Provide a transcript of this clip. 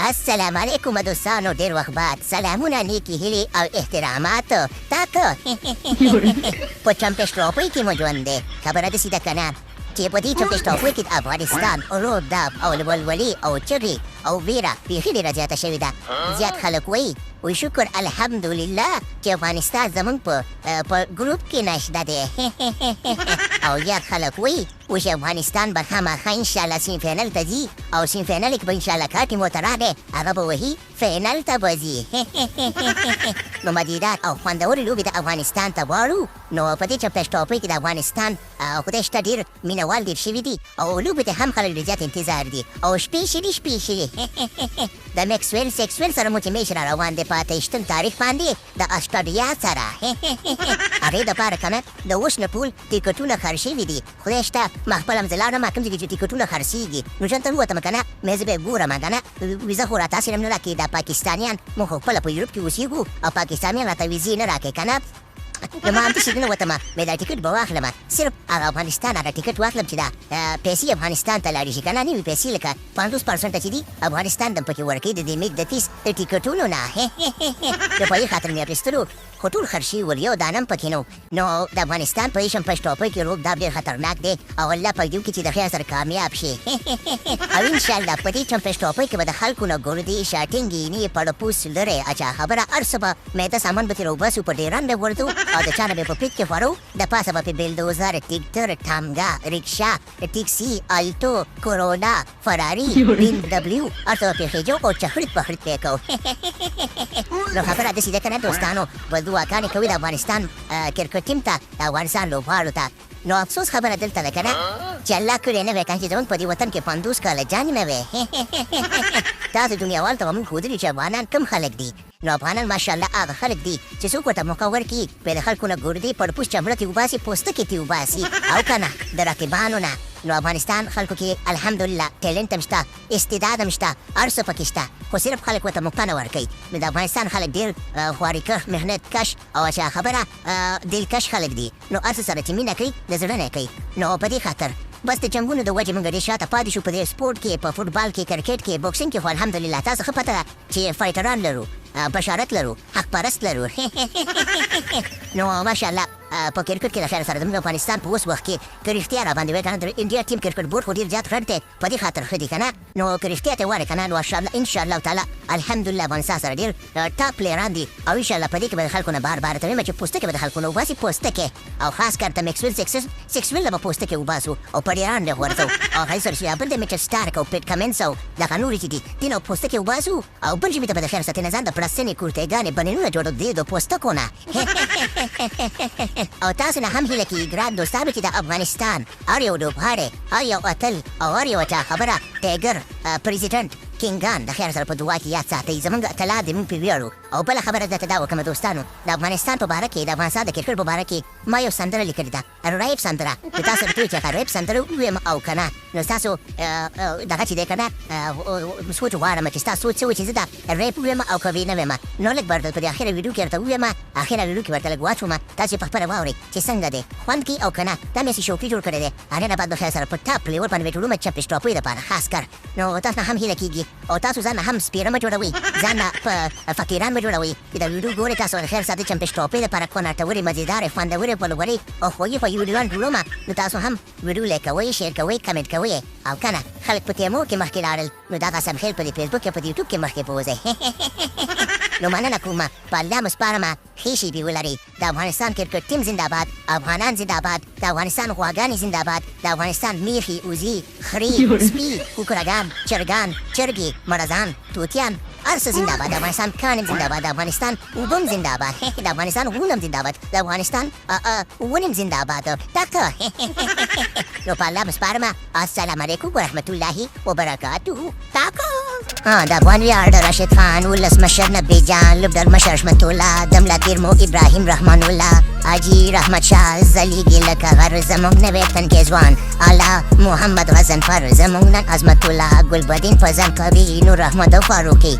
السلام علیکم دوستانو، ډیر وخت بعد سلامونه، نیکی هیلې او احترامات. تاکه په چمپیش ټراپۍ کې مو ژوند دی. خبره داسې ده که نه چې په دې چمپیش ټراپۍ کې د افغانستان رعب، داب او ولولې او چغې او ویره بیخي ډېره زیاته شوې ده. زیات خلک وایي وی شکر الحمدلله چې افغانستان زمونږ په ګروپ کې نشته دی، او زیات خلک وایي اوس افغانستان به خامخا انشاءالله سیمي فاینل ته ځي او سیمي فاینل کې به انشاءالله کاټي مو ته راغی هغه به وهي فاینل ته به ځي. نو مزیدار او خوندورې لوبې د افغانستان ته غواړو. نو په دې چمپیش ټراپۍ کې د افغانستان خدای شته ډېر مینه وال ډېر شوي دي او لوبې ته هم خلک ډېر زیات انتظار دي او شپې شوي شپې شوي. د میکسویل سیکسویل سره مو چې میچ را روان دی په 28 تاریخ باندې د اسټرالیا سره، هغې دپاره که نه د اوس نه ټول ټکټونه خرڅ شوي دي. خدای شته ما خپله هم زه لاړم کوم ځای کې چې ټکټونه خرڅېږي نو ژر ته ووتم که نه مې زه به یې ګورم که نه ویزه خو راته هسې هم نه راکوي. دا پاکستانیان، موږ خو خپله په یورپ کې اوسېږو او پاکستانیان راته ویزې نه راکوي که نه. نو ما همداسې ننوتم، مې دا ټکټ به واخلم، صرف هغه افغانستان هغه ټکټ واخلم چې دا پیسې افغانستان ته لاړې شي که نه، نوې پیسې لکه 50% چې دي افغانستان دم پکې ورکوي د دې میک د فیس د ټکټونو نه. نو په دې خاطر مې اخیستلو خو ټول خرڅ شوي ول، یو دانه هم پکې نه و. نو د افغانستان په ایشم پښ ټاپۍ کې روب داب ډېر خطرناک دی او الله پاک دې وکړي چې د خیر سره کامیاب شي او انشاءالله په دې چمپش ټاپۍ کې به د خلکو نه ګردې شاټینګې نی پړپوس لرې اچا خبره هر څه به میده سامان به ترې وباسو، په ډېران به غورځو او د چا نه به په پیت کې خورو، د پاسه به پې بلدوزر، ټیکټر، ټامګا، ریکشا، ټیکسي، الټو، کورولا، فراري، بي ام ډبلیو هر څه به پرې خېجو او چخړت پخړت به یې کوو. نو خبره داسې ده که نه دوستانو، به دعاګانې کوئ د افغانستان کرکټ ټیم ته، د افغانستان لوبغاړو ته. نو افسوس خبره دلته ده که نه چې الله کړی نه وی که نه چې زموږ په دې وطن کې 50 کاله جنګ نه وی، تاسو دنیاوالو ته به موږ ښودلي چې افغانان کوم خلک دي. نو افغانان ماشاءالله هغه خلک دي چې څوک ورته موقع ورکړي بیا د خلکو نه ګردې پړپوس چمړه ترې وباسي، پوستکی ترې وباسي او که نه د رقیبانو نه. نو افغانستان خلکو کې الحمدلله ټیلنټ هم شته، استعداد هم شته، هر څه پکې شته خو صرف خلک ورته موقع نه ورکوي. نو د افغانستان خلک ډېر خواریکښ، محنت کش او چې خبره دلکش خلک دي. نو هر څه سره چې مینه کوي د زړه نه کوي. نو په دې خاطر بس د جنګونو د وجې مونږ ډېر شاته پاتې شو په دې سپورټ کې، په فوټبال کې، کرکټ کې، بوکسینګ کې خو الحمدلله تاسو ښه پته ده چې فایټران لرو، بشارت لرو، حق پرست لرو. نو ماشاءالله په کرکټ کې د خیر سره زموږ افغانستان په اوس وخت کې که رښتیا را باندې وای کنه د انډیا ټیم کرکټ بورډ خو ډیر زیات غټ دی په دې خاطر ښه دي کنه. نو که رښتیا ته وایې کنه نو ان شاء الله تعالی الحمدلله افغانستان سره ډیر ټاپ پلیران دي او ان شاء الله په دې کې به د خلکو نه بار بار ته وایم چې پوستکی به د خلکو نه وباسي پوستکی، او خاص کر ته میکسویل سیکسویل له به پوستکی وباسو او په ډیران به غورځو او هغه سره چې بل د میچل سټارک او پیټ کمنس او دغه نور چې دي دین او پوستکی وباسو او بل ژمي ته به د خیر ساتنې ځان د پړسنې کورتۍ بنینونه جوړو دې د پوستکو نه. او تاسو نه هم هیله کیږي ګران دوستانو چې د افغانستان هر یو لوبغاړی، هر یو اتل او هر یو چا خبره ټیګر، پریزیډنټ، کینګان د خیر سره په دعا کې یاد ساتئ. زمونږ اتلان دي، مونږ پرې ویاړو. او بله خبره درته دا وکړم دوستانو، د افغانستان په باره کې، د افغانستان د کرکټ په باره کې ما یو سندره لیکلې ده، ریپ سندره. نو تاسو راته ووایئ چې هغه ریپ سندره ووایم او که نه. نو ستاسو دغه چې دی که نه سوچ غواړم چې ستاسو سوچ څه و چې زه دا ریپ ووایم او که ویې نه وایم. نو لږ به درته په دې اخره ویډیو کې درته ووایم، اخره ویډیو کې ورته لږ واچوم، تاسو یې په خپله واورئ چې څنګه دی، خوند کوي او که نه. دا مې هسې شوقي جوړ کړی دی. هغې نه بعد به خیر سره په ټاپ لیول باندې به جوړوم چمپیش ټراپۍ لپاره خاص کر. نو تاسو نه هم هیله کیږي او تاسو ځان نه هم سپیره مه جوړوئ، ځان نه په فقیران مه جوړوئ چې دا ویډیو ګورئ. تاسو له خیر ساده چمپیش ټراپۍ لپاره کوناټورې، مزیدارې، خوندورې، پلورې او خوږې خوږې ویډیوګانې جوړوم. نو تاسو هم ویډیو لایک کوئ، شیر کوئ، کمنټ کوئ او که نه خلک په تیمو کې مخکې لاړل نو دغه سمخیل په دې فیسبوک کې په دې یوټیوب کې مخکې بوځئ. نو مننه کوم، په الله مو سپارم، ښې شیبې ولرئ. د افغانستان کرکټ ټیم زنده باد، افغانان زنده باد، د افغانستان غواګانې زنده باد، د افغانستان میښې، اوزې، خرې، سپي، کوکرګان، چرګان، چرګې، مړزان، توتیان هر څه زنده باد. د افغانستان کاڼي هم زنده باد، د افغانستان اوبه هم زنده باد، د افغانستان غرونه هم زنده باد، د افغانستان ونې هم زنده باد. دغه نو په الله مو سپارم. السلام علیکم ورحمت الله وبرکاته. تاکو د افغان ویاړ راشد خان، ولسمشر نبي جان، لوبډلمشر حشمت الله، د ملا تیر مو ابراهیم رحمان الله، حاجي رحمت شاه ځلیږي لکه غر، زموږ نوی تنکی ځوان اعلی محمد غضنفر، زموږ نن عظمت الله، ګلبدین فضل قوي، نور احمد فاروقي.